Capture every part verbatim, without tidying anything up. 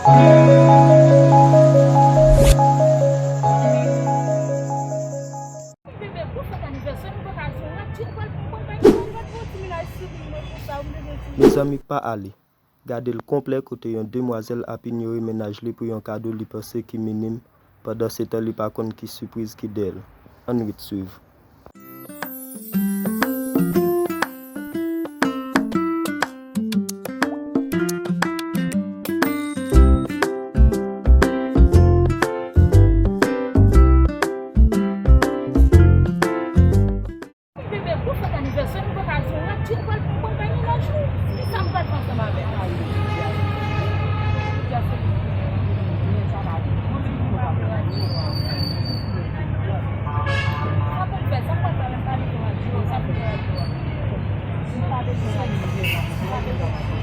Bebe, pou fèt anivèsè, nou pa ka al fè yon radyo, ou pral pou konprann, ou pral pou ti mennaj sou li, mwen konsa, ou bezwen ti. Mezanmi, pa ale. Gade l konplè kote yon demwazèl ap inyore mennaj li pou yon kado li panse ki minim, pandansetan li pa konn ki sipriz ki dèyè l. Ann ret swiv. Bebe, pou fèt anivèsè, nou pa ka al fè yon radyo, ou pral pou konprann mennaj ou. Kisa m pral fè ansanm avèk Marie? Sa pou m fè, sa m pral fè avèk Marie, radyo, sa pou m fè radyo.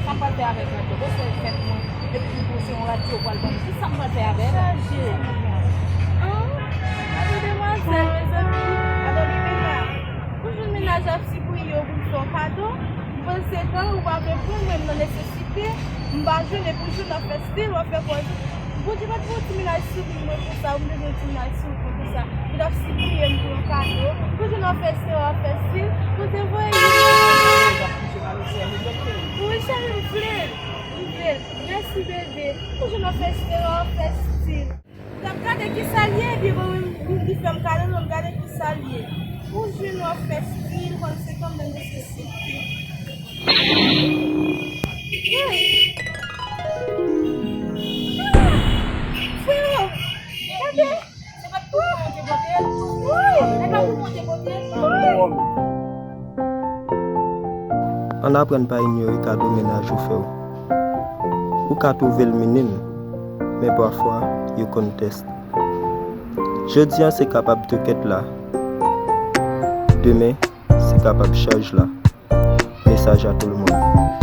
Sa m pral fè avèk radyo, bon, se fèt mwen. Epi m poze yon radyo pral ban m. Kisa m pral fè avè l? Chaje. An? Gade demwazèl, mezanmi. Gade li menm la. Pou jwenn mennaj ap sipriye w pou l fè w kado, m panse tan ou pa vle pran mwen nan nesesite, m pa jwenn epi w jwenn w ap fè stil, w ap fè pòz. Bondye pa t fè yon ti mennaj sou li mwen konsa, ou m bezwen yon ti mennaj sou mwen konsa. Ou t ap sipriye m pou yon kado, pou jwenn w ap fè stil, w ap fè stil, Bondye voye yon. Wi, cheri, m vle l, m vle l. Mèsi, bebe. Pou jwenn w ap fè stil, w ap fè stil. M t ap gade kisa l ye, epi bon, li fè m kado, m gade kisa l ye. Pou jwenn w ap fè stil, panse tanm nan nesesite. Frero, gade. Se pa t pou mwen te pote l. Wi. Se pa pou mwen te pote l. Wi. Ann aprann pa inyore kado mennaj ou fè w. Ou ka twouve l minim, men pafwa, yo konn tès. Jodi a se kapab tokèt la. Demen, se kapab chaj la. Mesaj a tout le monde.